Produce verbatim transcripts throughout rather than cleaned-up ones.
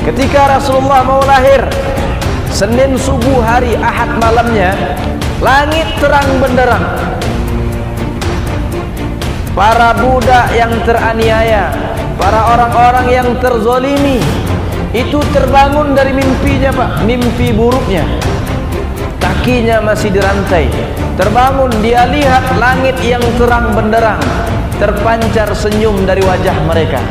Ketika Rasulullah mau lahir, Senin subuh hari, Ahad malamnya, langit terang benderang. Para budak yang teraniaya, para orang-orang yang terzolimi, itu terbangun dari mimpinya, Pak, mimpi buruknya. Kakinya masih dirantai. Terbangun, dia lihat langit yang terang benderang, terpancar senyum dari wajah mereka.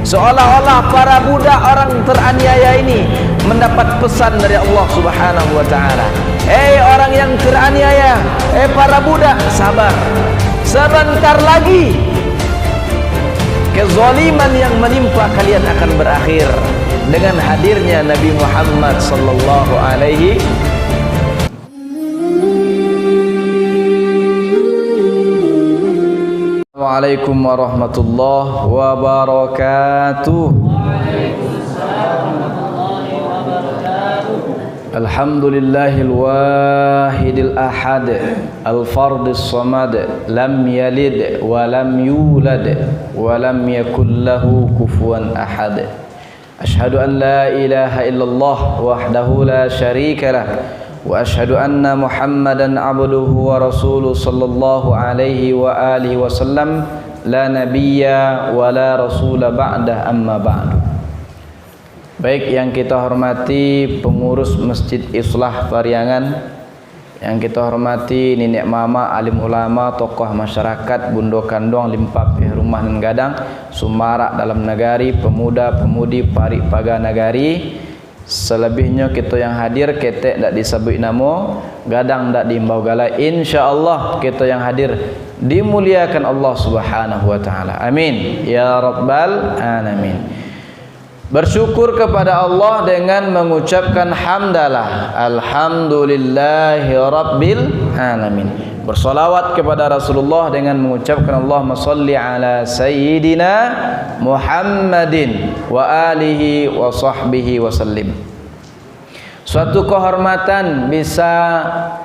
Seolah-olah para budak orang teraniaya ini mendapat pesan dari Allah Subhanahu wa Ta'ala. "Hei orang yang teraniaya, hei para budak, sabar. Sebentar lagi, kezaliman yang menimpa kalian akan berakhir dengan hadirnya Nabi Muhammad sallallahu alaihi." Assalamualaikum warahmatullahi wabarakatuh. Alhamdulillahil wahidil ahad, al fardis samad, lam yalid wa lam yulad, wa lam yakul lahu kufuwan ahad. Asyhadu an la ilaha illallah wahdahu la syarika lah, wa asyhadu anna Muhammadan abduhu wa rasuluh sallallahu alaihi wa alihi wasallam, la nabiyya wa la rasula ba'dah, amma ba'du. Baik, yang kita hormati pengurus Masjid Islah Pariangan, yang kita hormati niniak mamak, alim ulama, tokoh masyarakat, bundo kanduang, limpapeh rumah nan gadang, sumarak dalam nagari, pemuda, pemudi, parik paga nagari, selebihnyo kito yang hadir, ketek dak disabuik namo, gadang dak diimbau galai, insya Allah kito yang hadir dimuliakan Allah Subhanahu wa Ta'ala. Amin ya rabbal alamin. Bersyukur kepada Allah dengan mengucapkan hamdalah, alhamdulillahirabbil alamin. Bersalawat kepada Rasulullah dengan mengucapkan, Allahumma salli ala sayyidina Muhammadin wa alihi wa sahbihi wa sallim. Suatu kehormatan bisa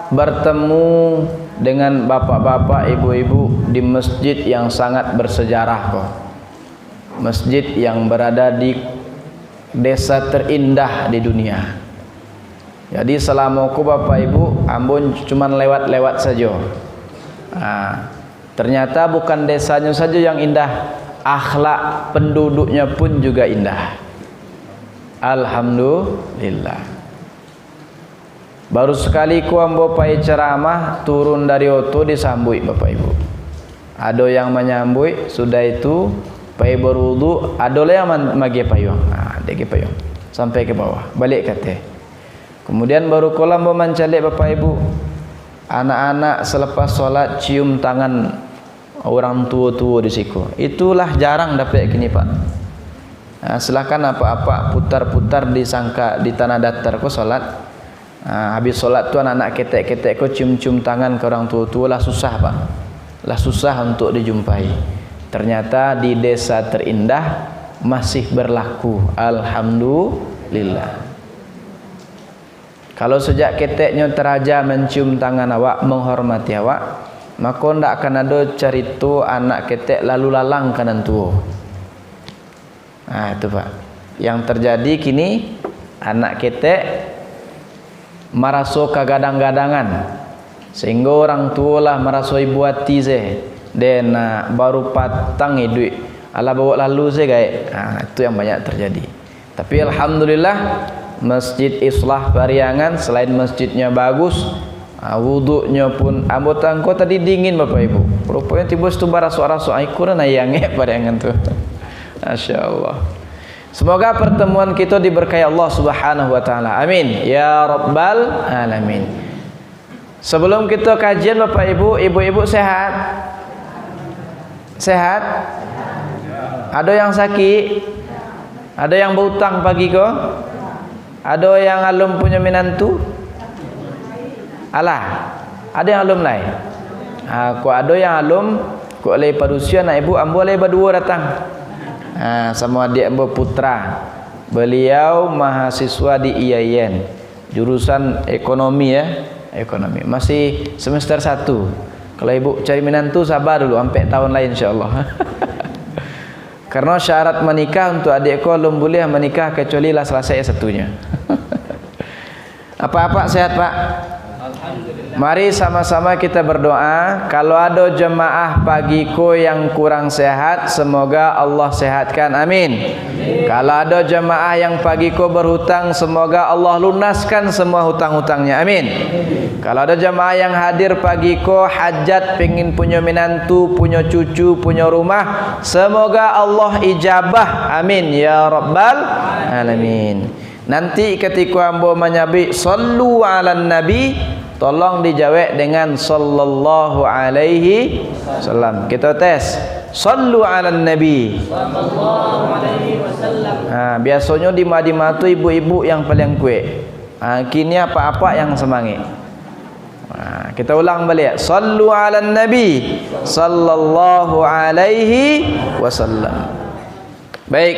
bertemu dengan bapak-bapak, ibu-ibu di masjid yang sangat bersejarah ko. Masjid yang berada di desa terindah di dunia. Jadi, salamo ko, Bapak Ibu, ambo cuman lewat-lewat sajo. Ah, ternyata bukan desanyo sajo yang indah, akhlak penduduknya pun juga indah. Alhamdulillah. Baru sakali ko ambo pai caramah, turun dari oto disambuik, Bapak Ibu. Ado yang manyambuik, sudah itu pai barudu, ado lah yang man-, magiah payuang. Nah, diagiah payuang sampai ka bawah, baliak ka ateh. Kemudian baru ko lah ambo mancaliak, Bapak Ibu, anak-anak selepas solat cium tangan urang tuo-tuo di siko. Itulah jarang dapek kini, Pak. Ah, silakan apak-apak putar-putar di sangka, di Tanah Datar ko solat. Ah, habis solat tu anak-anak ketek-ketek ko cium-cium tangan ka urang tuo-tuo, lah susah, Pak. Lah susah untuk dijumpai. Ternyata di desa terindah masih berlaku. Alhamdulillah. Kalau sajak keteknyo taraja mancium tangan awak, menghormati awak, mako ndak akan ado carito anak ketek lalu lalang ka nan tuo. Nah, itu, Pak. Yang terjadi kini, anak ketek maraso kagadang-gadangan, sehingga orang tuo lah maraso ibo ati se, dek nak baru patang iduik, alah baok lalu se gaek. Nah, itu yang banyak terjadi. Tapi alhamdulillah, Masjid Islah Pariangan, selain masjidnya bagus, ah, wuduknya pun, ambo tangko tadi dingin, Bapak Ibu. Rupanya tibo situ barasuk-rasuk, ah, iko nan aia angek Pariangan tu. Masya Allah. Semoga pertemuan kita diberkahi Allah Subhanahu wa Ta'ala. Amin ya rabbal alamin. Sebelum kita kajian, Bapak Ibu, ibu-ibu sehat? Sehat? Ada yang sakit? Ada yang berutang pagi ko? Ada yang alun punyo minantu? Alah, ada yang alun lai? Ha, kok ada yang alun, kok lai padusi anak ibu, ambo lai baduo datang. Ha, samo adik ambo Putra. Beliau mahasiswa di I A I N. Jurusan ekonomi, ya, ekonomi. Masih semester satu. Kalau ibu cari minantu, sabar dulu, ampek tahun lai, insya Allah. Karena syarat manikah untuk adik ko alun buliah manikah kecuali lah selesai satunyo. Apak-apak sehat, Pak? Alhamdulillah. Mari sama-sama kita berdoa. Kalau ado jemaah pagi ko yang kurang sehat, semoga Allah sehatkan. Amin. Kalau ado jemaah yang pagi ko berhutang, semoga Allah lunaskan semua hutang-hutangnya. Amin. Kalau ado jemaah yang hadir pagi ko, hajat, pengin punyo minantu, punyo cucu, punyo rumah, semoga Allah ijabah. Amin ya rabbal alamin. Nanti katiko ambo manyabuik, "Sallu alan Nabi," tolong dijawek dengan, "Sallallahu alaihi wasallam." Kita tes. "Sallu alan Nabi." Ha, biasonyo di Madinah tu ibu-ibu yang paling kuek. Ha, kini apak-apak yang semangat. Ha, kita ulang balik. "Sallu alan Nabi, sallallahu alaihi wasallam." Baik,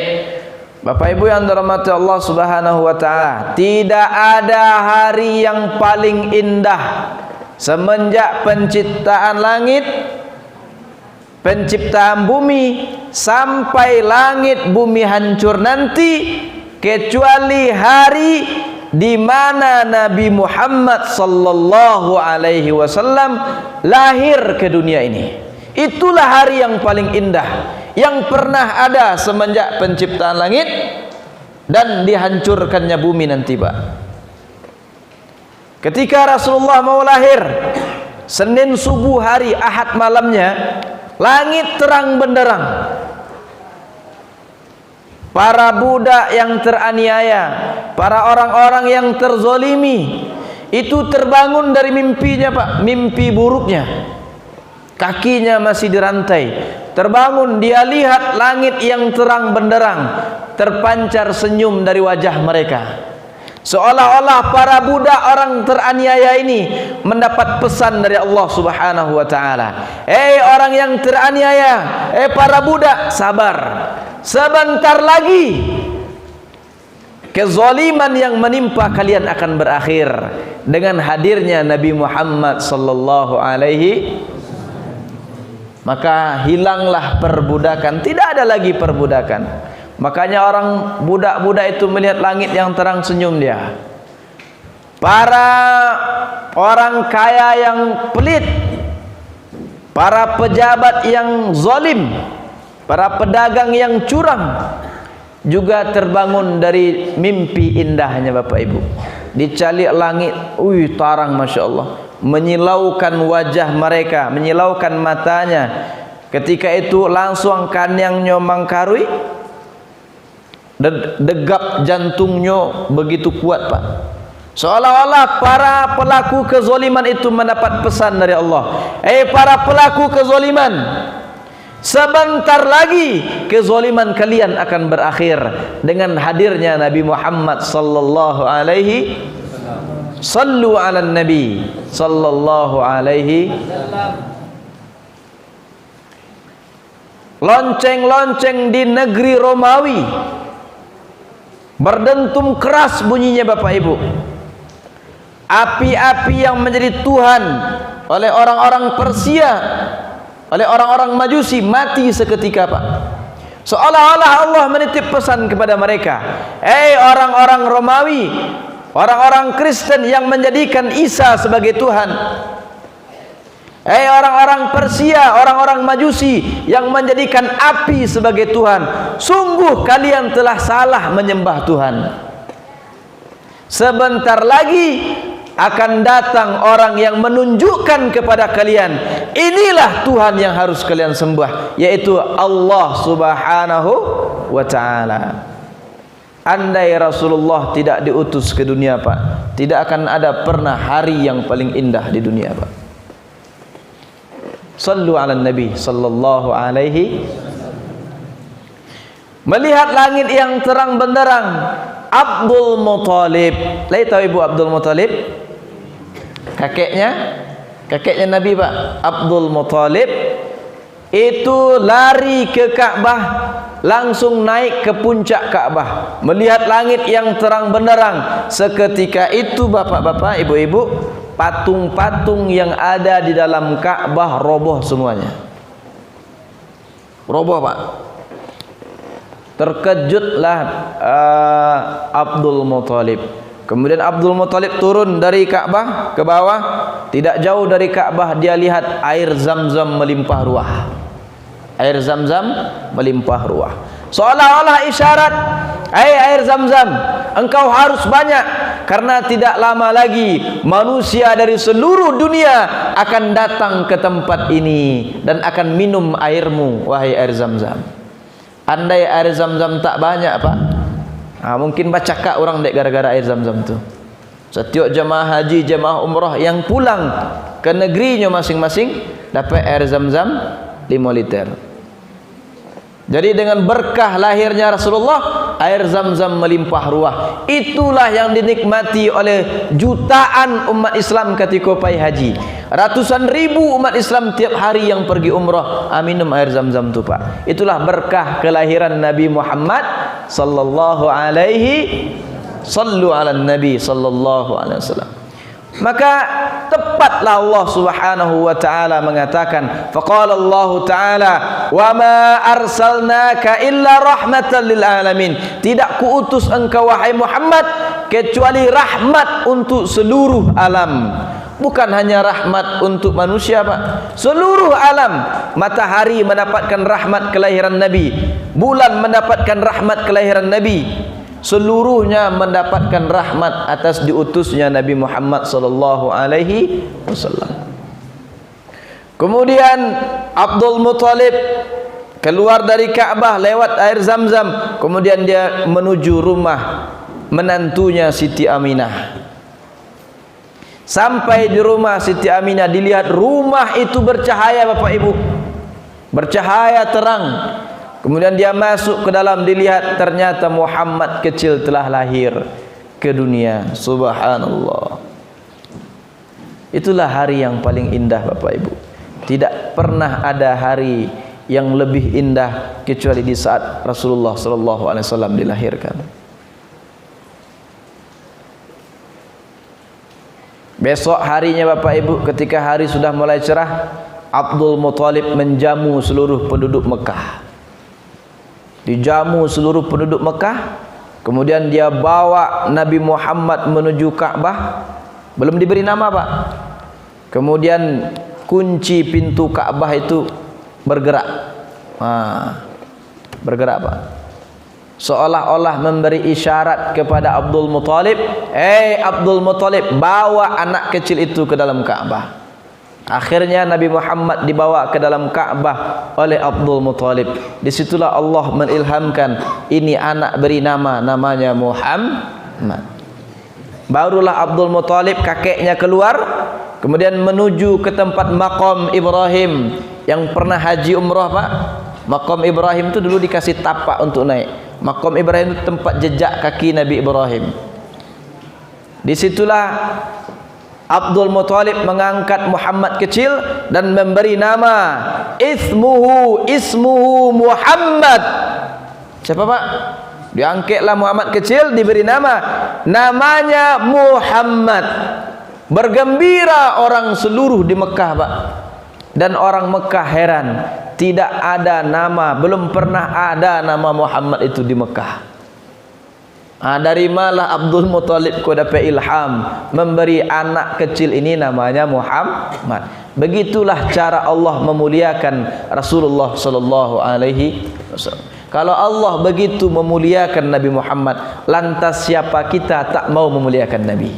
Bapak Ibu yang dirahmati Allah Subhanahu wa Ta'ala, tidak ada hari yang paling indah semenjak penciptaan langit, penciptaan bumi, sampai langit bumi hancur nanti, kecuali hari di mana Nabi Muhammad sallallahu alaihi wasallam lahir ke dunia ini. Itulah hari yang paling indah yang pernah ada semenjak penciptaan langit dan dihancurkannya bumi nanti, Pak. Ketika Rasulullah mau lahir, Senin subuh hari, Ahad malamnya, langit terang benderang. Para budak yang teraniaya, para orang-orang yang terzolimi, itu terbangun dari mimpinya, Pak, mimpi buruknya. Kakinya masih dirantai. Terbangun, dia lihat langit yang terang benderang, terpancar senyum dari wajah mereka. Seolah-olah para budak orang teraniaya ini mendapat pesan dari Allah Subhanahu wa Ta'ala. "Eh, orang yang teraniaya, eh, para budak, sabar. Sebentar lagi, kezaliman yang menimpa kalian akan berakhir dengan hadirnya Nabi Muhammad sallallahu alaihi." Maka hilanglah perbudakan, tidak ada lagi perbudakan. Makanya orang budak-budak itu melihat langit yang terang, senyum dia. Para orang kaya yang pelit, para pejabat yang zalim, para pedagang yang curang, juga terbangun dari mimpi indahnya, Bapak Ibu. Dicaliak langit, wih, tarang, Masya Allah. Menyilaukan wajah mereka, menyilaukan matanya. Ketika itu langsung kaniangnyo mangkaruik, de-, degap jantungnyo begitu kuat, Pak. Seolah-olah para pelaku kezoliman itu mendapat pesan dari Allah. "Eh, para pelaku kezoliman, sebentar lagi kezoliman kalian akan berakhir dengan hadirnya Nabi Muhammad sallallahu alaihi, sallu ala Nabi sallallahu alaihi." Lonceng-lonceng di negeri Romawi berdentum keras bunyinya, Bapak Ibu. Api-api yang menjadi tuhan oleh orang-orang Persia, oleh orang-orang Majusi, mati seketika, Pak. Seolah-olah Allah menitip pesan kepada mereka, "Hei orang-orang Romawi, orang-orang Kristen yang menjadikan Isa sebagai Tuhan, hei orang-orang Persia, orang-orang Majusi yang menjadikan api sebagai Tuhan, sungguh kalian telah salah menyembah Tuhan. Sebentar lagi akan datang orang yang menunjukkan kepada kalian, inilah Tuhan yang harus kalian sembah, yaitu Allah Subhanahu wa Ta'ala." Andai Rasulullah tidak diutus ke dunia, Pak, tidak akan ada pernah hari yang paling indah di dunia, Pak. Sallu ala Nabi sallallahu alaihi. Melihat langit yang terang benderang, Abdul Muthalib. Lai tahu ibu Abdul Muthalib? Kakeknya, kakeknya Nabi, Pak. Abdul Muthalib itu lari ke Ka'bah, langsung naik ke puncak Ka'bah. Melihat langit yang terang benderang, seketika itu, bapak-bapak, ibu-ibu, patung-patung yang ada di dalam Ka'bah roboh semuanya. Roboh, Pak. Terkejutlah, ah, Abdul Muthalib. Kemudian Abdul Muthalib turun dari Ka'bah ke bawah. Tidak jauh dari Ka'bah, dia lihat air Zam-Zam melimpah ruah. Air Zam-Zam melimpah ruah. Seolah-olah isyarat, "Hai air Zam-Zam, engkau harus banyak, karena tidak lama lagi manusia dari seluruh dunia akan datang ke tempat ini dan akan minum airmu, wahai air Zam-Zam." Andai air Zam-Zam tak banyak, Pak, ha, mungkin bacakak urang dek gara-gara air Zam-Zam tu. Satiok jamaah haji, jamaah umrah yang pulang ke negerinyo masing-masing, dapek air Zam-Zam limo liter. Jadi, dengan berkah lahirnya Rasulullah, air Zam-Zam melimpah ruah. Itulah yang dinikmati oleh jutaan umat Islam katiko pai haji. Ratusan ribu umat Islam tiap hari yang pergi umrah, ah, minum air Zam-Zam tu, Pak. Itulah berkah kelahiran Nabi Muhammad sallallahu alaihi, sallu ala Nabi sallallahu alaihi wasallam. Maka tepatlah Allah Subhanahu wa taala mengatakan, faqala Allahu taala, "Wa ma arsalnaka illa rahmatan lil alamin." Tidak kuutus engkau, wahai Muhammad, kecuali rahmat untuk seluruh alam. Bukan hanya rahmat untuk manusia, Pak. Seluruh alam, matahari mendapatkan rahmat kelahiran Nabi, bulan mendapatkan rahmat kelahiran Nabi, seluruhnya mendapatkan rahmat atas diutusnya Nabi Muhammad sallallahu alaihi wasallam. Kemudian Abdul Muthalib keluar dari Ka'bah lewat air Zam-Zam, kemudian dia menuju rumah menantunya Siti Aminah. Sampai di rumah Siti Aminah, dilihat rumah itu bercahaya, Bapak Ibu. Bercahaya terang. Kemudian dia masuk ke dalam, dilihat ternyata Muhammad kecil telah lahir ke dunia. Subhanallah. Itulah hari yang paling indah, Bapak Ibu. Tidak pernah ada hari yang lebih indah kecuali di saat Rasulullah sallallahu alaihi wasallam dilahirkan. Besok harinya, Bapak Ibu, ketika hari sudah mulai cerah, Abdul Muthalib menjamu seluruh penduduk Mekah. Dijamu seluruh penduduk Mekah, kemudian dia bawa Nabi Muhammad menuju Ka'bah. Belum diberi nama, Pak. Kemudian kunci pintu Ka'bah itu bergerak. Ha, bergerak, Pak. Seolah-olah memberi isyarat kepada Abdul Muthalib, "Hei Abdul Muthalib, bawa anak kecil itu ke dalam Ka'bah." Akhirnya Nabi Muhammad dibawa ke dalam Ka'bah oleh Abdul Muthalib. Di situlah Allah mengilhamkan, ini anak beri nama, namanya Muhammad. Barulah Abdul Muthalib, kakeknya, keluar, kemudian menuju ke tempat makam Ibrahim yang pernah haji umrah, Pak. Makam Ibrahim tu dulu dikasih tapak untuk naik. Makam Ibrahim tu tempat jejak kaki Nabi Ibrahim. Di situlah Abdul Muthalib mengangkat Muhammad kecil dan memberi nama, "Ismuhu, ismuhu Muhammad." Siapa, Pak? Diangkeklah Muhammad kecil, diberi nama, namanya Muhammad. Bergembira orang seluruh di Mekah, Pak. Dan orang Mekah heran, tidak ada nama, belum pernah ada nama Muhammad itu di Mekah. Ah, dari malah Abdul Muthalib ko dapek ilham memberi anak kecil ini namanya Muhammad? Begitulah cara Allah memuliakan Rasulullah sallallahu alaihi wasallam. Kalau Allah begitu memuliakan Nabi Muhammad, lantas siapa kita tak mau memuliakan Nabi?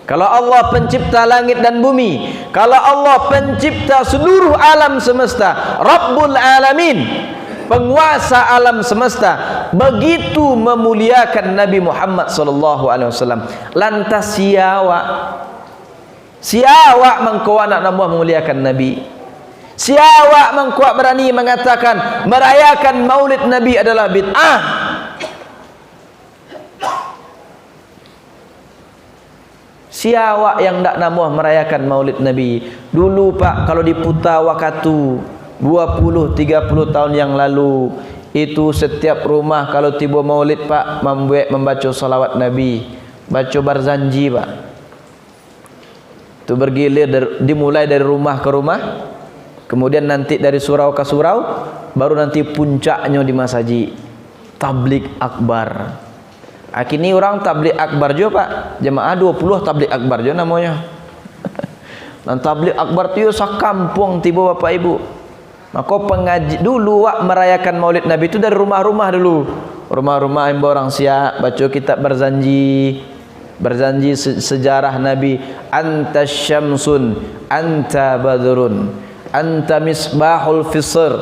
Kalau Allah pencipta langit dan bumi, kalau Allah pencipta seluruh alam semesta, Rabbul Alamin, penguasa alam semesta, begitu memuliakan Nabi Muhammad sallallahu alaihi wasallam, lantas sia awak, sia awak mangko anak namuah memuliakan Nabi? Sia awak mangko berani mengatakan merayakan Maulid Nabi adalah bid'ah? Sia awak yang ndak namuah merayakan Maulid Nabi? Dulu, Pak, kalau diputa wakatu dua puluh, tiga puluh tahun yang lalu, itu setiap rumah kalau tibo Maulid, Pak, mambuek, mambaco salawat Nabi, baco barzanji, Pak. Tu bergilir dari, dimulai dari rumah ke rumah. Kemudian nanti dari surau ka surau, baru nanti puncaknyo di masajik. Tablig akbar. Ah, kini urang tablig akbar juo, Pak. Jamaah duo puluah tablig akbar juo namonyo. Nan tablig akbar tu yo sakampuang tibo, Bapak Ibu. Mako, pangaji, dulu wak marayakan Maulid Nabi tu dari rumah-rumah dulu. Rumah-rumah imbau urang siap, baco kitab Barzanji. Barzanji se-, sejarah Nabi, "Anta syamsun, anta badrun, anta misbahul fisr,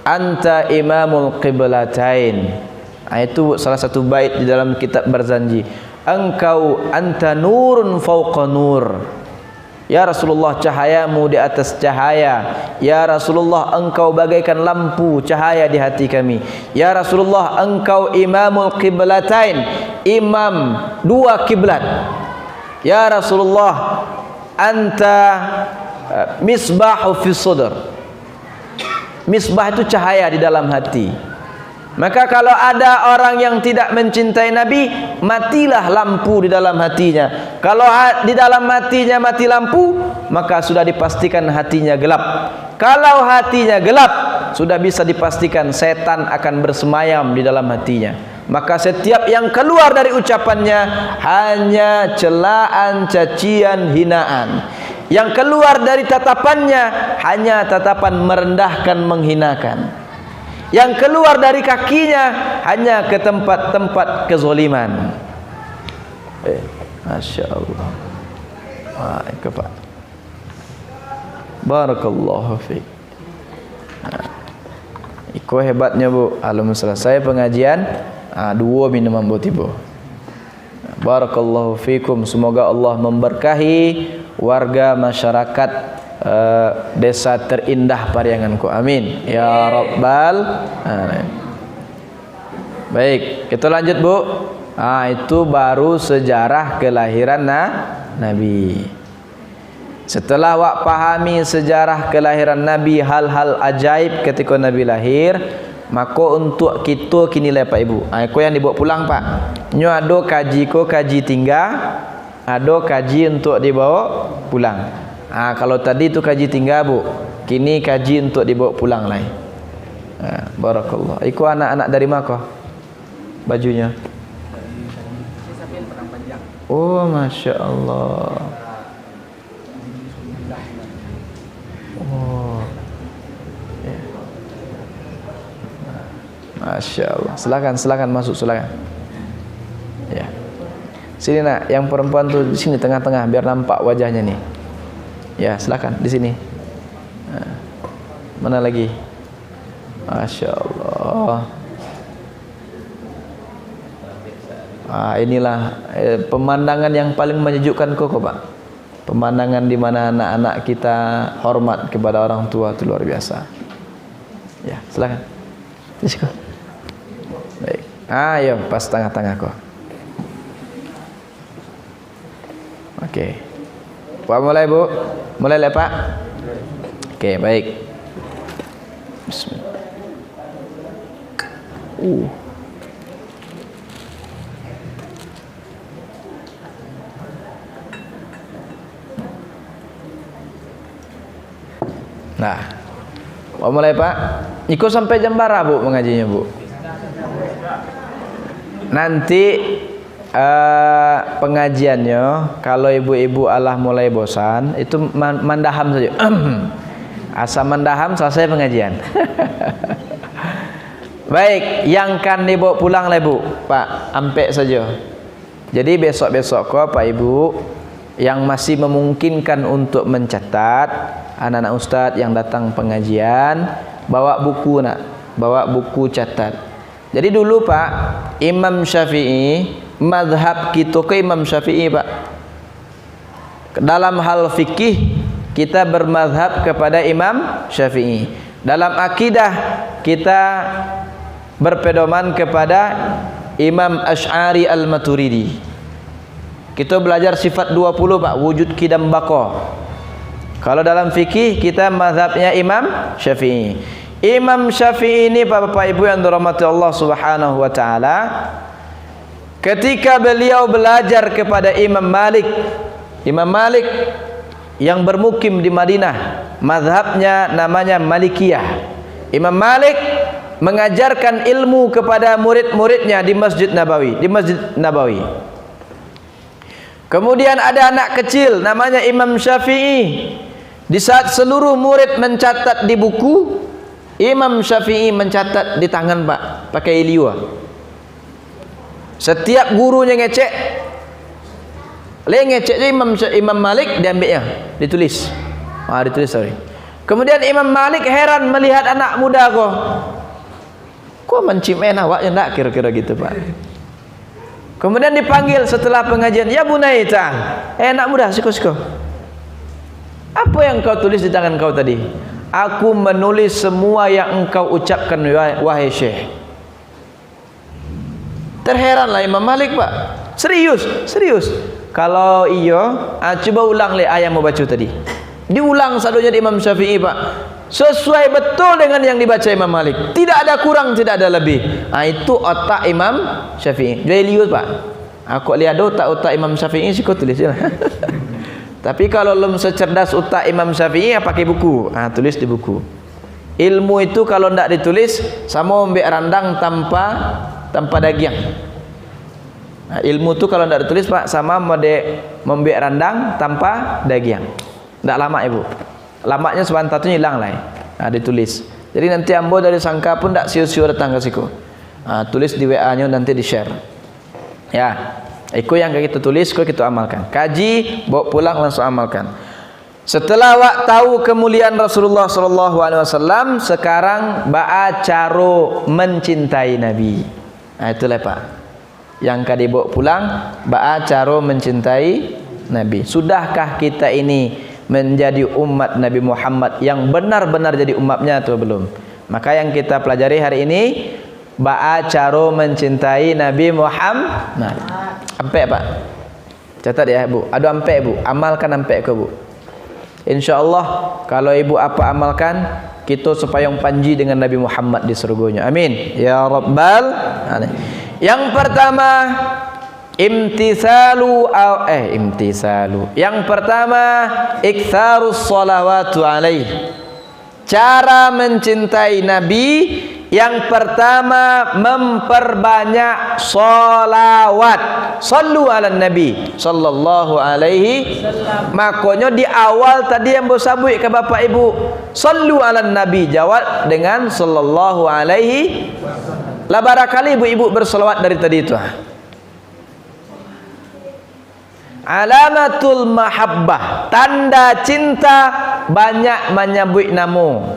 anta imamul qiblatain." Ah, itu salah satu bait di dalam kitab Barzanji. "Engkau, anta nurun fauqa nur." Ya Rasulullah, cahayamu di atas cahaya. Ya Rasulullah, engkau bagaikan lampu, cahaya di hati kami. Ya Rasulullah, engkau imamul qiblatain, imam dua kiblat. Ya Rasulullah, anta, eh, misbahu fis sadr. Misbah itu cahaya di dalam hati. Maka kalau ada orang yang tidak mencintai Nabi, matilah lampu di dalam hatinya. Kalau ha-, di dalam hatinya mati lampu, maka sudah dipastikan hatinya gelap. Kalau hatinya gelap, sudah bisa dipastikan setan akan bersemayam di dalam hatinya. Maka setiap yang keluar dari ucapannya hanya celaan, cacian, hinaan. Yang keluar dari tatapannya hanya tatapan merendahkan, menghinakan. Yang keluar dari kakinya hanya ke tempat-tempat kezoliman. Eh, Masya Allah. Wah, itu, Pak. Barakallahu fiik. Nah, iko hebatnyo, Bu. Alun salasai pangajian, ah, duo minum ambo tibo. Barakallahu fikum. Semoga Allah memberkahi warga masyarakat, eh, desa terindah Pariangan ko. Amin. Ya Rabbal Alamin. Baik, kita lanjut, Bu. Ah, itu baru sejarah kelahiran na-, Nabi. Setelah awak pahami sejarah kelahiran Nabi, hal-hal ajaib ketika Nabi lahir, mako untuak kito kini lai, Pak Ibu. Ah, ko yang dibawa pulang, Pak. Nyo ado kaji ko kaji tingga, ado kaji untuak dibawa pulang. Ah, kalau tadi tu kaji tingga, Bu. Kini kaji untuak dibawa pulang lai. Ah, barakallah. Iko anak-anak dari ma ko? Bajunyo. Oh, Masya Allah. Oh. Ya. Masya Allah. Silakan, silakan masuk, silakan. Ya. Sini, Nak, yang perempuan tu di sini tengah-tengah, biar nampak wajahnya nih. Ya, silakan di sini. Nah. Mana lagi? Masya Allah. Ah, inilah, eh, pemandangan yang paling menyejukkan ko, ko, Pak. Pemandangan di mana anak-anak kita hormat kepada orang tua tu luar biasa. Ya, silakan. Di siko. Baik. Ah, ya, pas tengah-tengah ko. Oke. Pak, mulai, Bu. Mulai lah, Pak. Oke, baik. Bismillah. Uh. Nah, mau mulai, Pak? Iko sampai jam bara, Bu, mangajinyo, Bu? Nanti, eh, pengajiannyo, kalau ibu-ibu alah mulai bosan, itu man-, mandaham sajo. Asa mandaham, salasai pengajian. Baik, yang kan dibawa pulang lai, Bu, Pak, ampek sajo. Jadi, besok-besok ko, Pak Ibu, yang masih memungkinkan untuk mencatat, anak-anak ustaz yang datang pengajian, bawa buku, nak, bawa buku catat. Jadi dulu, Pak, Imam Syafi'i, mazhab kito ko Imam Syafi'i, Pak. Dalam hal fikih, kita bermazhab kepada Imam Syafi'i. Dalam akidah, kita berpedoman kepada Imam Asy'ari Al-Maturidi. Kita belajar sifat dua puluh, Pak, wujud, qidam, baqa. Kalau dalam fikih, kita mazhabnya Imam Syafi'i. Imam Syafi'i ini, Bapak-bapak Ibu yang dirahmati Allah Subhanahu wa Ta'ala, ketika beliau belajar kepada Imam Malik, Imam Malik yang bermukim di Madinah, Mazhabnya namanya Malikiyah. Imam Malik mengajarkan ilmu kepada murid-muridnya di Masjid Nabawi, di Masjid Nabawi. Kemudian ada anak kecil namanya Imam Syafi'i. Di saat seluruh murid mencatat di buku, Imam Syafi'i mencatat di tangan, Pak, pakai liua. Setiap gurunya ngecek, le ngecek je Imam Sya-, Imam Malik, diambiaknya, ditulis. Ah, ditulis, sorry. Kemudian Imam Malik heran melihat anak muda ko. Kok mancimain awaknyo ndak, kiro-kiro gitu, Pak. Kemudian dipanggil setelah pengajian, "Ya bunai, ta'al. Eh, anak muda, siko, siko. Apa yang kau tulis di tangan kau tadi?" "Aku menulis semua yang engkau ucapkan, wah-, wahai Syekh." Terheranlah Imam Malik, Pak. "Serius? Serius?" "Kalau iyo, ah, cuba ulang le ayat yang mau baco tadi." Diulang sadonyo di Imam Syafi'i, Pak. Sesuai betul dengan yang dibaca Imam Malik. Tidak ada kurang, tidak ada lebih. Ah, itu otak Imam Syafi'i. Jual liu, Pak. Ah, kok lihat do otak-otak Imam Syafi'i, siko tulis je lah. Tapi kalau lum secerdas utak Imam Syafi'i, ya pakai buku. Ah, tulis di buku. Ilmu itu kalau ndak ditulis, samo ambek randang tanpa, tanpa dagiang. Nah, ilmu tu kalau ndak ditulis, Pak, sama mode-, mambek randang tanpa dagiang. Ndak lamak, Ibu. Lamaknyo sabanta tu ilang lai. Nah, ditulis. Jadi nanti ambo dari Sangka pun ndak sio-sio datang ka siko. Ah, tulis di W A-nyo, nanti di-share. Ya, iko yang ka kito tulis, iko kito amalkan. Kaji, bawa pulang, langsung amalkan. Setelah awak tahu kemuliaan Rasulullah sallallahu alaihi wasallam, sekarang baa caro mencintai Nabi. Nah, itulah, Pak. Yang ka dibawa pulang, baa caro mencintai Nabi. Sudahkah kita ini menjadi umat Nabi Muhammad yang benar-benar jadi umatnya atau belum? Maka yang kita pelajari hari ini, baa caro mencintai Nabi Muhammad. Ampek, Pak. Catat ya, Bu. Ado ampek, Bu. Amalkan ampek ko, Bu. Insya Allah, kalau Ibu apak amalkan, kito sapayung panji dengan Nabi Muhammad di surgonyo. Amin. Ya Rabbal alamin. Yang pertama, imtisalu au-, eh, imtisalu. Yang pertama, iktsarus shalawatu alaih. Cara mencintai Nabi, yang pertama, memperbanyak sholawat. Sallu ala Nabi sallallahu alaihi. Makonyo di awal tadi yang ambo sabuik ka Bapak Ibu, sallu ala Nabi, jawab dengan sallallahu alaihi. Lah bara kali ibu-ibu bersolawat dari tadi tu? Alamatul mahabbah, tanda cinta, banyak manyabuik namo.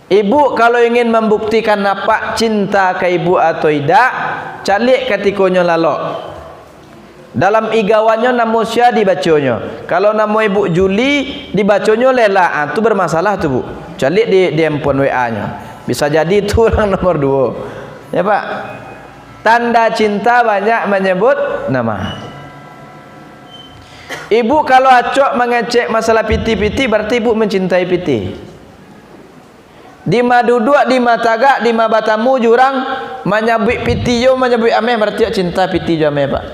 Ibu kalau ingin mambuktikan apak cinta ka ibu atau idak, caliak katikonyo lalok. Dalam igawannyo namo sia dibaconyo. Kalau namo ibu Juli, dibaconyo Lela, ah, tu bermasalah tu, Bu. Caliak di, di handphone W A-nyo. Bisa jadi tu urang nomor duo. Ya, Pak? Tanda cinta banyak manyebut nama. Ibu kalau acok mangecek masalah pitih-pitih, bararti ibu mancintai pitih. Dima duduak, dima tagak, dima batamu jo urang, manyabuik pitih jo, manyabuik ameh, bararti awak cinta pitih jo ameh, Pak.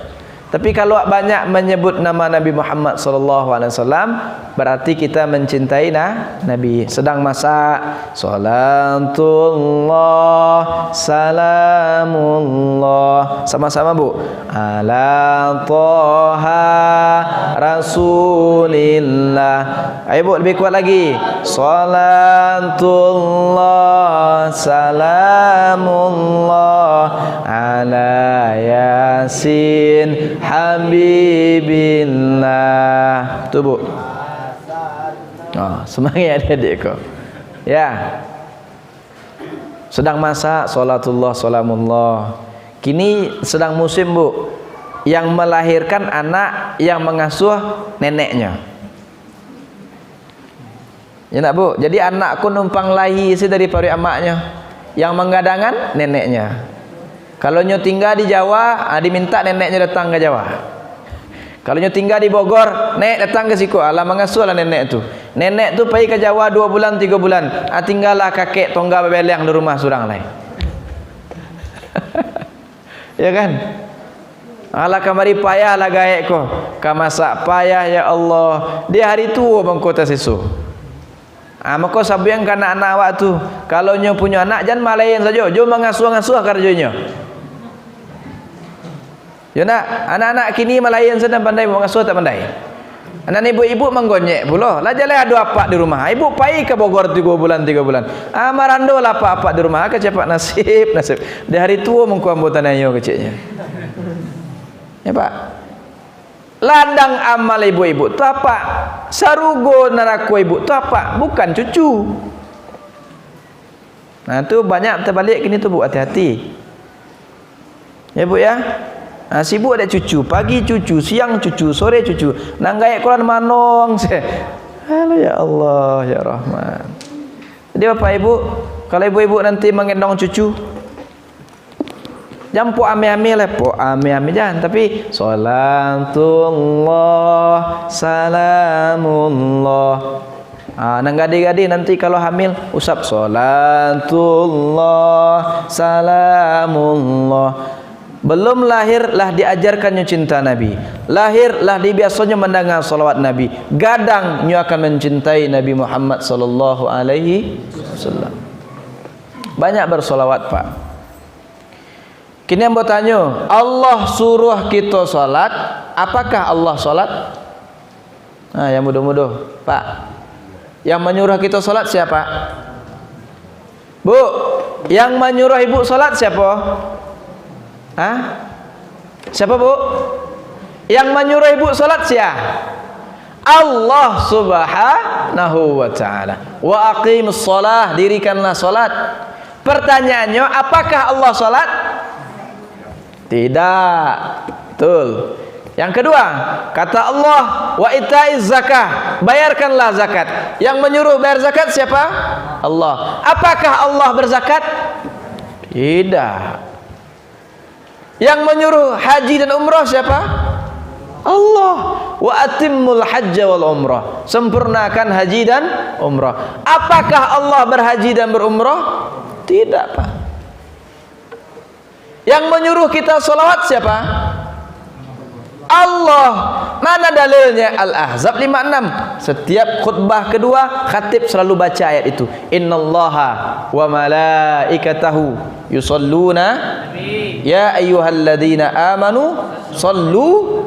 Tapi kalau awak banyak manyebut nama Nabi Muhammad sallallahu alaihi wasallam, bararti kita mancintai na-, Nabi. Sedang masak, salatullah, salamullah. Sama-sama, Bu. Ala Toha Rasulillah. Ayo, Bu, lebih kuat lagi. Salatullah, salamullah, ala Yasin Habibillah. Tu, Bu. Oh, semangat adik-adik ko. Ya. Sedang masak, salatullah, salamullah. Kini sedang musim, Bu, yang melahirkan anak, yang mengasuh neneknya. Ya nak, Bu? Jadi anak ko numpang lahia se dari paruik amaknyo. Yang manggadangan neneknya. Kalau nyo tingga di Jawa, ah, diminta neneknyo datang ka Jawa. Kalau nyo tingga di Bogor, "Nek, datang ka siko, alah mangasuahlah nenek tu." Nenek tu pai ka Jawa duo bulan, tigo bulan, ah, tinggalah kakek tongga babeleang di rumah surang lai. Ya kan? Alah kamari payah lah gaek ko. Ka masak payah, ya Allah. Di hari tuo mangko taseso. Ah, mako sabuikan ka anak-anak awak tu. Kalau nyo punyo anak, jan malaian sajo. Jo mangasuah-ngasuah karajonyo. Yo nak, anak-anak kini malaian sajo, pandai mangasuah tak pandai. Anak ibuk-ibuk manggonyek pulo. Lah jaleh ado apak di rumah. Ibuk pai ka Bogor tigo bulan, tigo bulan. Ah, marando lah apak-apak di rumah. Ah, kaciak nasib, nasib. Di hari tuo mangko ambo taniayo keceknyo. Ya, Pak. Ladang amal ibuk-ibuk tu apak. Sarugo narako ibuk tu apak. Bukan cucu. Nah, tu banyak tabaliak kini tu, Buk. Hati-hati. Ya, Buk, ya. Nah, sibuk dek cucu. Pagi cucu, siang cucu, sore cucu. Nan gaek ko lah manong se. Alah, ya Allah, ya Rahman. Jadi, Bapak Ibu, kalau ibuk-ibuk nanti manggendong cucu, jan pok ame-ame lah, pok ame-ame jan, tapi, "Salatullah, salamullah." Ah, nan gadih-gadih nanti kalau hamil, usap, "Salatullah, salamullah." Belum lahir, lah diajarkannyo cinta Nabi. Lahir, lah dibiasonyo mandanga salawat Nabi. Gadang nyo akan mancintai Nabi Muhammad sallallahu alaihi wasallam. Banyak bersolawat, Pak. Kini ambo tanyo, Allah suruh kito salat, apakah Allah salat? Nah, yang mudo-mudo, Pak. Yang manyuruh kito salat siapa? Bu, yang manyuruh ibu salat siapa? Hah? Siapa, Bu? Yang manyuruh ibu salat sia? Allah Subhanahu wa Ta'ala. "Wa aqimus shalah," dirikanlah salat. Pertanyaannya, apakah Allah salat? Tidak. Betul. Yang kedua, kata Allah, "Wa itaiz zakah," bayarkanlah zakat. Yang menyuruh bayar zakat siapa? Allah. Apakah Allah berzakat? Tidak. Yang menyuruh haji dan umrah siapa? Allah. "Wa atimmul hajja wal umrah." Sempurnakan haji dan umrah. Apakah Allah berhaji dan berumrah? Tidak, Pak. Yang menyuruh kita salawat siapa? Allah. Mana dalilnya? Al-Ahzab lima enam. Setiap khutbah kedua, khatib selalu baca ayat itu. "Innallaha wa malaikatahu yusalluna, ya ayyuhalladzina amanu sallu."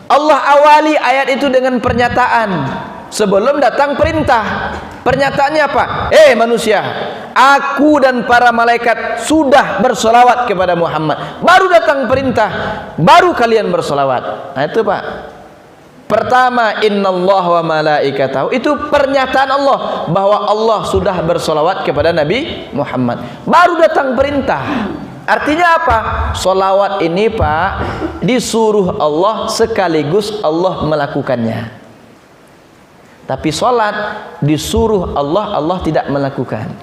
Allah awali ayat itu dengan pernyataan sebelum datang perintah. Pernyataannya apa? "Eh manusia, aku dan para malaikat sudah bersolawat kepada Muhammad." Baru datang perintah, baru kalian bersolawat. Nah, itu, Pak. Pertama, "Innallaha wa malaikatahu." Itu pernyataan Allah bahwa Allah sudah bersolawat kepada Nabi Muhammad. Baru datang perintah. Artinya apa? Solawat ini, Pak, disuruh Allah sekaligus Allah melakukannya. Tapi salat disuruh Allah, Allah tidak melakukan.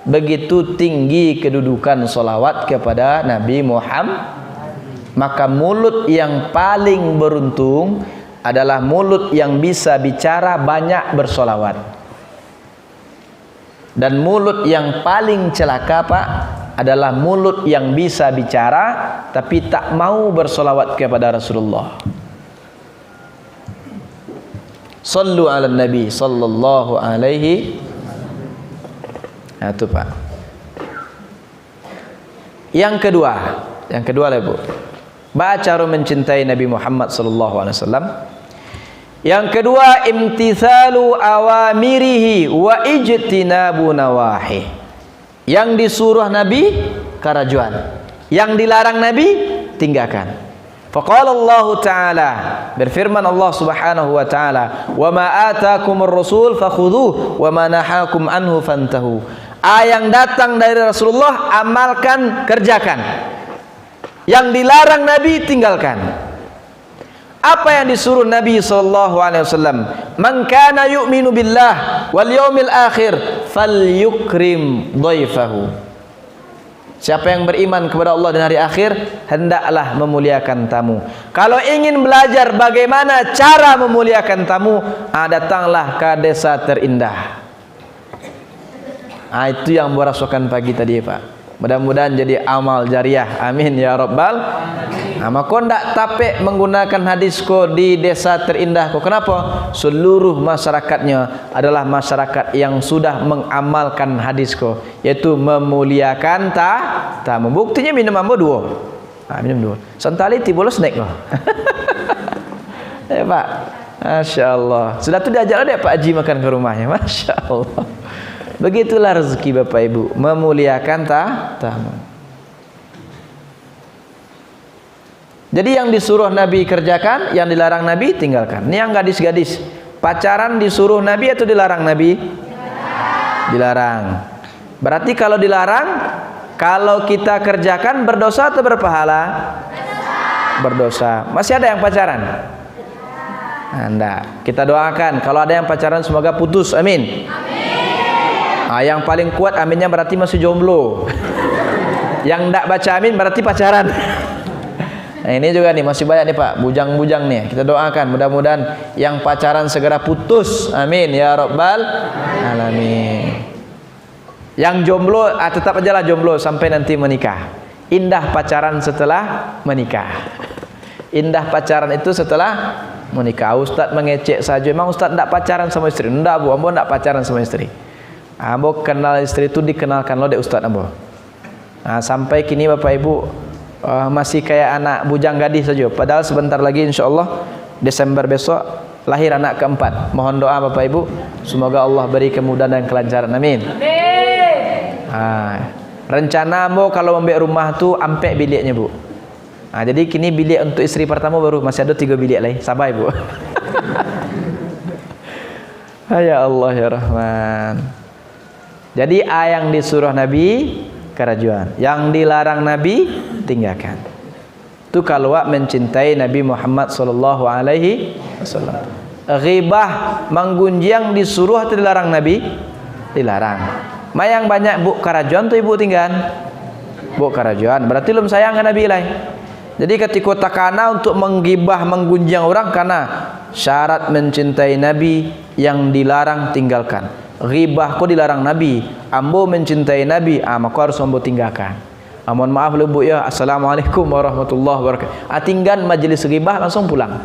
Begitu tinggi kedudukan salawat kepada Nabi Muhammad. Maka mulut yang paling beruntung adalah mulut yang bisa bicara banyak bersalawat. Dan mulut yang paling celaka, Pak, adalah mulut yang bisa bicara, tapi tak mau bersalawat kepada Rasulullah. Sallu ala Nabi sallallahu alaihi. Nah, itu, Pak. Yang kedua, yang kedua lah, Bu. Baa caro mencintai Nabi Muhammad sallallahu alaihi wasallam. Yang kedua, imtithalu awamirihi wa ijtinabu nawahi. Yang disuruh Nabi, karajoan. Yang dilarang Nabi, tinggakan. Faqala Allahu Ta'ala, berfirman Allah Subhanahu wa Ta'ala, "Wa ma atakumur rasul fakhudhuh, wa ma nahakum anhu fantahu." A, yang datang dari Rasulullah, amalkan, kerjakan. Yang dilarang Nabi, tinggalkan. Apa yang disuruh Nabi sallallahu alaihi wasallam? "Man kana yu'minu billah wal yaumil akhir falyukrim dhaifahu." Siapa yang beriman kepada Allah dan hari akhir, hendaklah memuliakan tamu. Kalau ingin belajar bagaimana cara memuliakan tamu, ah, datanglah ke desa terindah. Ah, itu yang ambo rasokan pagi tadi, Pak. Mudah-mudahan jadi amal jariah. Amin ya rabbal. Nah, mako ndak tapek manggunakan hadis ko di desa terindah ko. Kenapa? Seluruh masyarakatnya adalah masyarakat yang sudah mengamalkan hadis ko, yaitu memuliakan ta-, tamu. Buktinya minum ambo duo. Ha, minum duo. Santali tibo lo snack ko. Eh, Pak. Masya Allah. Sudah tu diajak lah dek Pak Haji makan ke rumahnya. Masya Allah. Begitulah rezeki Bapak Ibu. Memuliakan ta-, tamu. Jadi yang disuruh Nabi kerjakan, yang dilarang Nabi tinggalkan. Ini yang gadis-gadis. Pacaran disuruh Nabi atau dilarang Nabi? Dilarang. Berarti kalau dilarang, kalau kita kerjakan berdosa atau berpahala? Berdosa. Masih ada yang pacaran? Nah, ndak. Kita doakan, kalau ada yang pacaran semoga putus. Amin. Ah, yang paling kuat aminnya berarti masih jomblo. Yang ndak baca amin berarti pacaran. Nah, ini juga nih, masih banyak nih, Pak, bujang-bujang nih. Kita doakan, mudah-mudahan yang pacaran segera putus. Amin ya rabbal alamin. Yang jomblo, ah, tetap ajalah jomblo sampai nanti menikah. Indah pacaran setelah menikah. Indah pacaran itu setelah menikah. Ustaz mengecek saja. Emang Ustaz ndak pacaran sama istri? Ndak, Bu. Ambo ndak pacaran sama istri. Ambo kenal istri tu dikenalkan lo dek Ustaz ambo. Nah, sampai kini Bapak Ibu, eh, masih kayak anak bujang gadis saja. Padahal sebentar lagi, insya Allah, Desember besok, lahir anak keempat. Mohon doa Bapak Ibu, semoga Allah beri kemudahan dan kelancaran. Amin. Amin. Ha, rencana ambo kalau mambuek rumah tu ampek biliknya, Bu. Ha, jadi kini bilik untuk istri pertama baru, masih ada tiga bilik lagi. Sabar, Bu. Ya Allah, ya Rahman. Jadi, a yang disuruh Nabi, karajoan. Yang dilarang Nabi, tinggakan. Tu kalau awak mencintai Nabi Muhammad sallallahu alaihi wasallam. Ghibah, manggunjiang disuruh atau dilarang Nabi? Dilarang. Ma yang banyak buek karajoan tu ibu tinggaan? Buek karajoan. Berarti lum sayang ka Nabi lai. Jadi katiko takana untuk manggibah, manggunjiang urang, kana. Syarat mencintai Nabi, yang dilarang tinggalkan. Ghibah ko dilarang Nabi. Ambo mencintai Nabi, ah, mako harus ambo tinggakan. Ah, mohon maaf lo, Bu, ya. Assalamualaikum warahmatullahi wabarakatuh. Ah, tinggan majelis ghibah, langsung pulang.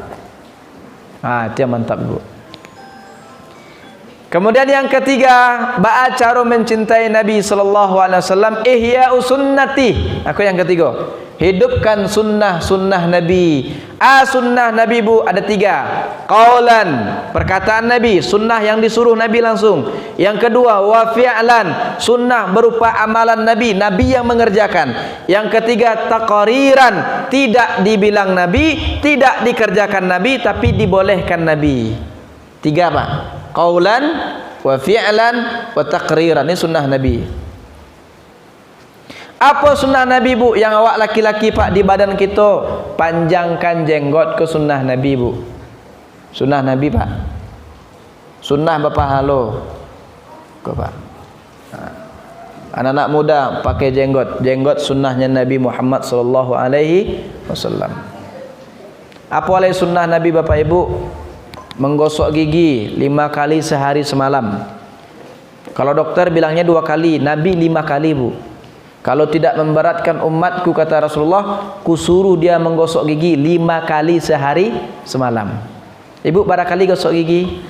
Ah, itu yang mantap, Bu. Kemudian yang ketiga, baa caro mencintai Nabi sallallahu alaihi wasallam, ihya sunnati. Aku yang ketiga, hidupkan sunnah-sunnah Nabi. A sunnah Nabi, Bu, ada tiga. Qaulan, perkataan Nabi, sunnah yang disuruh Nabi langsung. Yang kedua, wa fi'lan, sunnah berupa amalan Nabi, Nabi yang mengerjakan. Yang ketiga, taqriran, tidak dibilang Nabi, tidak dikerjakan Nabi, tapi dibolehkan Nabi. Tiga, Pak. Qaulan, wa fi'lan, wa taqriran. Ini sunnah Nabi. Apo sunnah Nabi, Bu, yang awak laki-laki, Pak, di badan kito? Panjangkan jenggot ko sunnah Nabi, Bu. Sunnah Nabi, Pak. Sunnah bapahalo. Ko, Pak. Ha. Anak-anak muda pakai jenggot. Jenggot sunnahnya Nabi Muhammad sallallahu alaihi wasallam. Apo lai sunnah Nabi, Bapak Ibu? Menggosok gigi lima kali sehari semalam. Kalau dokter bilangnya dua kali, Nabi lima kali, Bu. Kalau tidak memberatkan umatku, kata Rasulullah, kusuruh dia menggosok gigi lima kali sehari semalam. Ibu bara kali gosok gigi?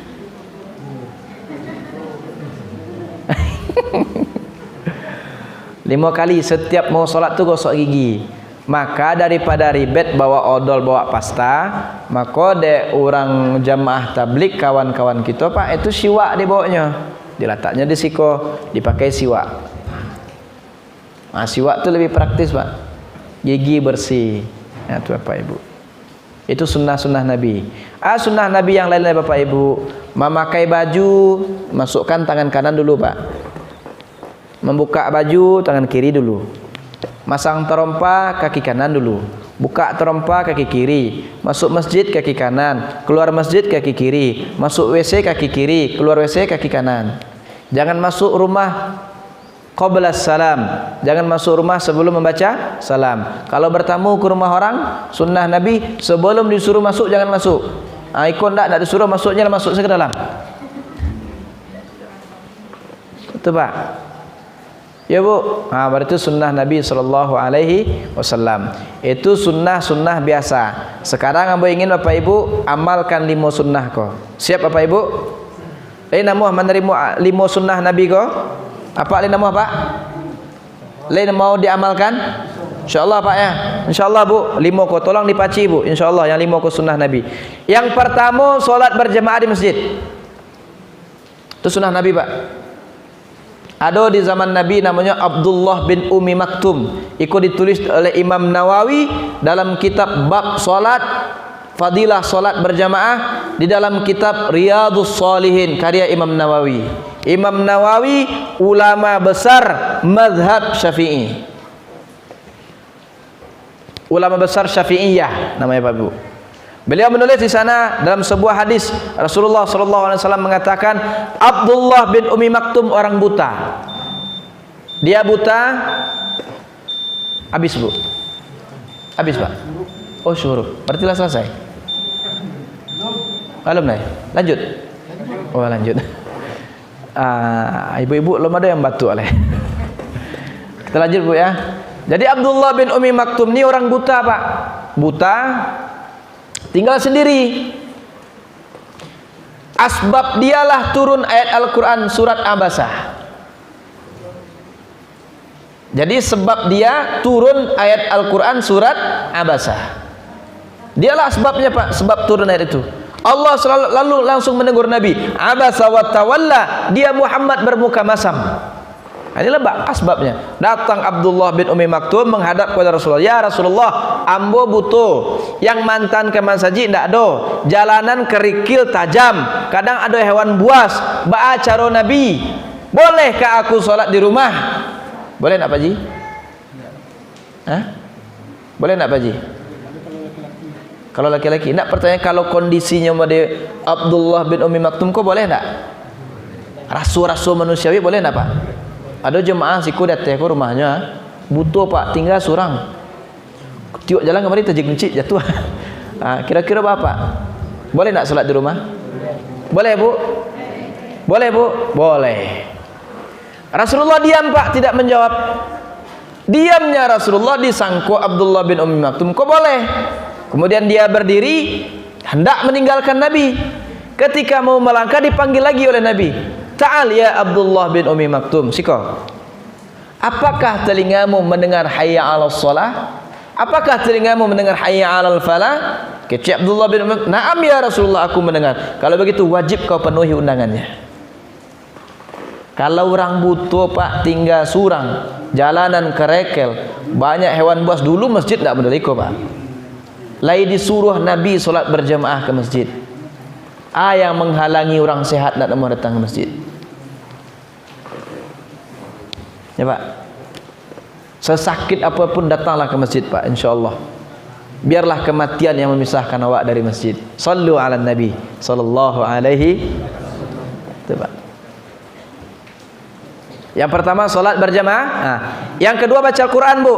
Lima kali setiap mau sholat tu gosok gigi. Maka daripada ribet bawa odol, bawa pasta, mako dek urang jamaah tablik, kawan-kawan kito, Pak, itu siwak dibawaknyo. Dilataknyo di siko, dipakai siwak. Nah, siwak tu lebih praktis, Pak. Gigi bersih. Nah, tu Bapak Ibu. Itu sunnah-sunnah Nabi. Ah, sunnah Nabi yang lain-lain, Bapak Ibu. Mamakai baju, masukkan tangan kanan dulu, Pak. Mambuka baju, tangan kiri dulu. Masang tarompa, kaki kanan dulu. Buka tarompa, kaki kiri. Masuk masjid, kaki kanan. Keluar masjid, kaki kiri. Masuk W C, kaki kiri. Keluar W C, kaki kanan. Jangan masuk rumah qablas salam. Jangan masuk rumah sebelum membaca salam. Kalau bertamu ke rumah orang, sunnah Nabi, sebelum disuruh masuk, jangan masuk. Ah, iko ndak, ndak disuruh masuknya, masuk saja ke dalam. Itu, Pak. Yo, Bu? Ha, berarti sunnah Nabi sallallahu alaihi wasallam. Itu sunnah-sunnah biasa. Sekarang ambo ingin Bapak Ibu amalkan limo sunnah ko. Siap, Bapak Ibu? Lai namuah manarimo, ah, limo sunnah Nabi ko? Apak lai namuah, Pak? Lai mau diamalkan? Insyaallah, Pak, ya. Insyaallah, Bu, limo ko tolong dipaci, Bu. Insyaallah, yang limo ko sunnah Nabi. Yang pertamo, salat berjamaah di masjid. Itu sunnah Nabi, Pak. Ado di zaman Nabi namonyo Abdullah bin Umi Maktum. Iko ditulis oleh Imam Nawawi dalam kitab bab salat, fadilah salat berjamaah di dalam kitab Riyadhus Shalihin karya Imam Nawawi. Imam Nawawi ulama besar mazhab Syafi'i. Ulama besar Syafi'iyah namanya, Bapak Ibu. Beliau menulis di sana dalam sebuah hadis, Rasulullah sallallahu alaihi wasallam mengatakan, Abdullah bin Umi Maktum orang buta. Dia buta, habis, Bu. Habis, Pak. Oh, syuruh. Berarti lah selesai. Belum, Nay. Lanjut. Oh, lanjut. Ah, ibu-ibu, belum ada yang batuk, leh. Kita lanjut, Bu, ya. Jadi, Abdullah bin Umi Maktum ni orang buta, Pak. Buta, tinggal sendiri. Asbab dialah turun ayat Al-Quran surat Abasa. Jadi, sebab dia turun ayat Al-Quran surat Abasa. Dialah sebabnya, Pak, sebab turun ayat itu. Allah selalu, lalu langsung menegur Nabi, "Abasa wa tawalla, dia Muhammad bermuka masam." Nah, inilah, Pak, asbabnya. Datang Abdullah bin Umi Maktum menghadap kepada Rasulullah, "Ya Rasulullah, ambo buto, yang mantan ka masajik ndak ado, jalanan kerikil tajam, kadang ado hewan buas, baa caro Nabi? Bolehkah aku sholat di rumah?" Boleh ndak, Pak Ji? Hah? Boleh ndak, Pak Ji? Kalau laki-laki, nak pertanyaan, kalau kondisinyo mode Abdullah bin Umi Maktum ko, boleh ndak? Raso-raso manusiawi boleh ndak, Pak? Ado jemaah siko di ateh ko rumahnyo, ah. Buto, Pak, tingga surang. Tiok jalan kamari tajeguncik jatuah. Ah, kira-kira baa, Pak? Boleh ndak sholat di rumah? Boleh, Bu? Boleh, Bu? Boleh. Rasulullah diam, Pak, tidak menjawab. Diamnya Rasulullah disangko Abdullah bin Ummi Maktum ko boleh. Kemudian dia berdiri, hendak meninggalkan Nabi. Ketika mau melangkah, dipanggil lagi oleh Nabi. "Ta'al ya Abdullah bin Ummi Maktum, siko. Apakah telingamu mendengar hayya 'alas shalah? Apakah telingamu mendengar hayya 'alal falah?" Kecek Abdullah bin Ummi, "Na'am ya Rasulullah, aku mendengar." "Kalau begitu, wajib kau penuhi undangannya." Kalau urang buto, Pak, tingga surang, jalanan kerekel, banyak hewan buas, dulu masjid ndak model iko, Pak. Lai disuruah Nabi sholat berjamaah ke masjid. A yang menghalangi urang sehat ndak namuah datang ke masjid. Ya, Pak. Sesakit apapun, datanglah ke masjid, Pak, insya Allah. Biarlah kematian yang memisahkan awak dari masjid. Sallu ala Nabi sallallahu alaihi. Itu, Pak. Yang pertama, sholat berjamaah. Nah, yang kedua, baca Al-Quran, Bu.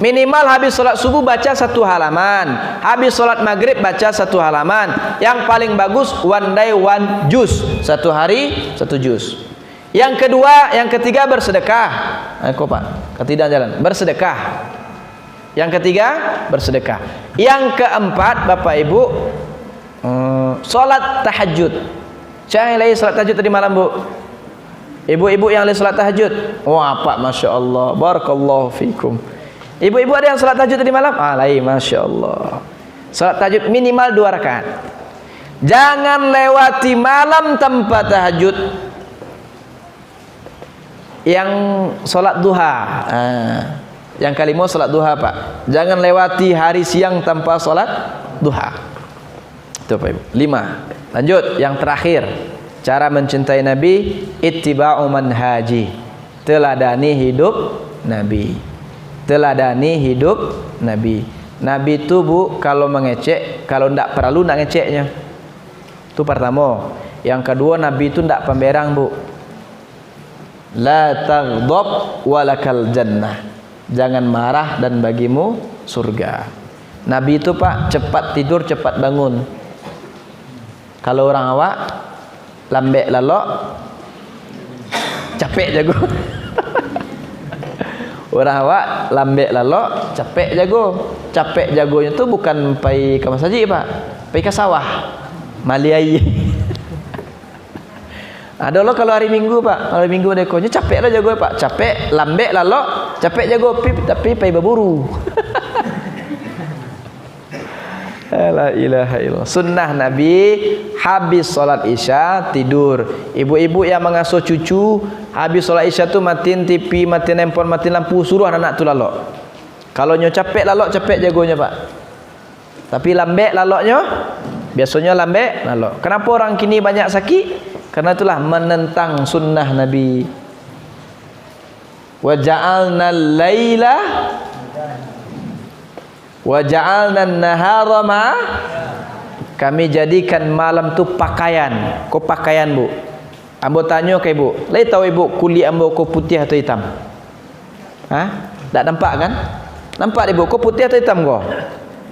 Minimal habis sholat subuh, baca satu halaman. Habis sholat maghrib, baca satu halaman. Yang paling bagus, one day one juz. Satu hari, satu juz. Yang kedua, yang ketiga, bersedekah. Nah, ko, Pak, katidak jalan. Bersedekah. Yang ketiga, bersedekah. Yang keempat, Bapak Ibu, eh, sholat tahajud. Siapa yang lai sholat tahajud tadi malam, Bu? Ibu-ibu yang lai sholat tahajud? Wah, Pak, Masya Allah. Barakallahu fikum. Ibu-ibu ada yang sholat tahajud tadi malam? Ah, lai, Masya Allah. Sholat tahajud minimal dua rakaat. Jangan lewati malam tanpa tahajud. Yang sholat duha. Ah, yang kalimo sholat duha, Pak. Jangan lewati hari siang tanpa sholat duha. Itu, Pak Ibu. Lima. Lanjut, yang terakhir. Cara mencintai Nabi, ittiba'u manhaji. Teladani hidup Nabi. Teladani hidup Nabi. Nabi tu, Bu, kalau mangecek, kalau ndak paralu nak ngeceknyo. Tu partamo. Yang kaduo, Nabi tu ndak pamberang, Bu. La taghdab walakal jannah. Jangan marah dan bagimu surga. Nabi tu, Pak, cepat tidur, cepat bangun. Kalau urang awak, lambek lalok, capek jago. Urang awak lambek lalok, capek jago. Capek jagonyo tu bukan pai ka masajik, Pak. Pai ka sawah. Mali aia. Ado lo kalau hari Minggu, Pak. Hari Minggu ado ko, nyo capek lah jago, Pak. Capek, lambek lalok, capek jago, pi-, tapi pai baburu. La ilaha illallah. Sunnah Nabi, habis salat Isya, tidur. Ibu-ibu yang mangasuh cucu, habis salat Isya tu matiin T V, matiin handphone, matiin lampu, suruah anak tu lalok. Kalau nyo capek lalok, capek jagonyo, Pak. Tapi lambek laloknyo, biasonyo lambek lalok. Kenapa orang kini banyak sakit? Karena itulah menentang sunnah Nabi. "Wa ja'alnal laila, wa ja'alnan nahara ma'a." Kami jadikan malam tu pakaian. Ko pakaian, Bu? Ambo tanyo ka ibu, lai tahu ibu kulik ambo ko putiah atau itam? Ha? Ndak nampak kan? Nampak dek ibu, ko putiah atau itam ko?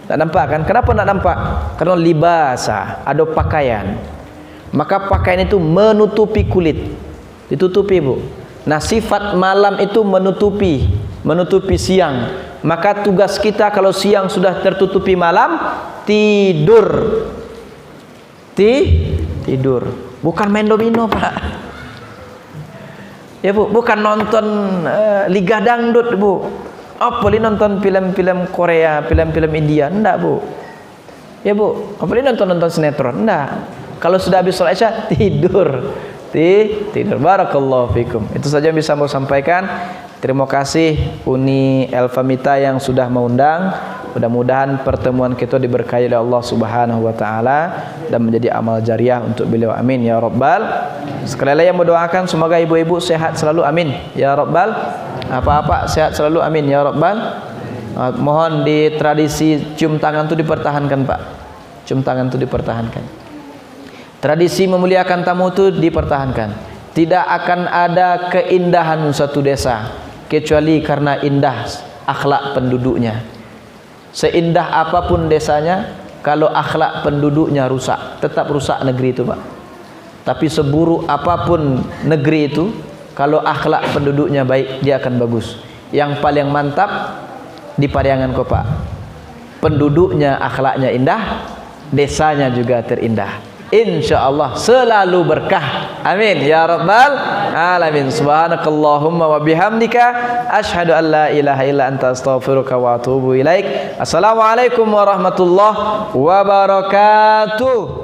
Ndak nampak kan? Kenapa ndak nampak? Karena libasa, ado pakaian. Maka pakaian itu menutupi kulit. Ditutupi, Bu. Nah, sifat malam itu menutupi, menutupi siang. Maka tugas kita kalau siang sudah tertutupi malam, tidur. Ti-, tidur. Bukan main domino, Pak. Ya, Bu, bukan nonton, eh, Liga Dangdut, Bu. Apo lai nonton film-film Korea, film-film India, ndak, Bu. Ya, Bu, apo lai nonton-nonton sinetron, ndak. Kalau sudah habis sholat Isya, tidur. Ti-, tidur. Barakallahu fikum. Itu saja yang bisa ambo sampaikan. Terima kasih Uni Elvamita yang sudah mengundang. Mudah-mudahan pertemuan kita diberkahi oleh Allah Subhanahu wa taala dan menjadi amal jariah untuk beliau. Amin ya rabbal. Sekali lagi yang mendoakan semoga ibu-ibu sehat selalu. Amin ya rabbal. Apa-apa sehat selalu. Amin ya rabbal. Ah, mohon di tradisi cium tangan tu dipertahankan, Pak. Cium tangan tu dipertahankan. Tradisi memuliakan tamu tu dipertahankan. Tidak akan ada keindahan suatu desa kecuali karena indah akhlak penduduknya. Seindah apapun desanya, kalau akhlak penduduknya rusak, tetap rusak negeri itu, Pak. Tapi seburuk apapun negeri itu, kalau akhlak penduduknya baik, dia akan bagus. Yang paling mantap di Pariangan ko, Pak. Penduduknya akhlaknya indah, desanya juga terindah. Insya Allah selalu berkah. Amin ya rabbal alamin. Subhanakallahumma wa bihamdika, asyhadu an la ilaha illa anta, astaghfiruka wa atubu ilaik. Assalamualaikum warahmatullahi wabarakatuh.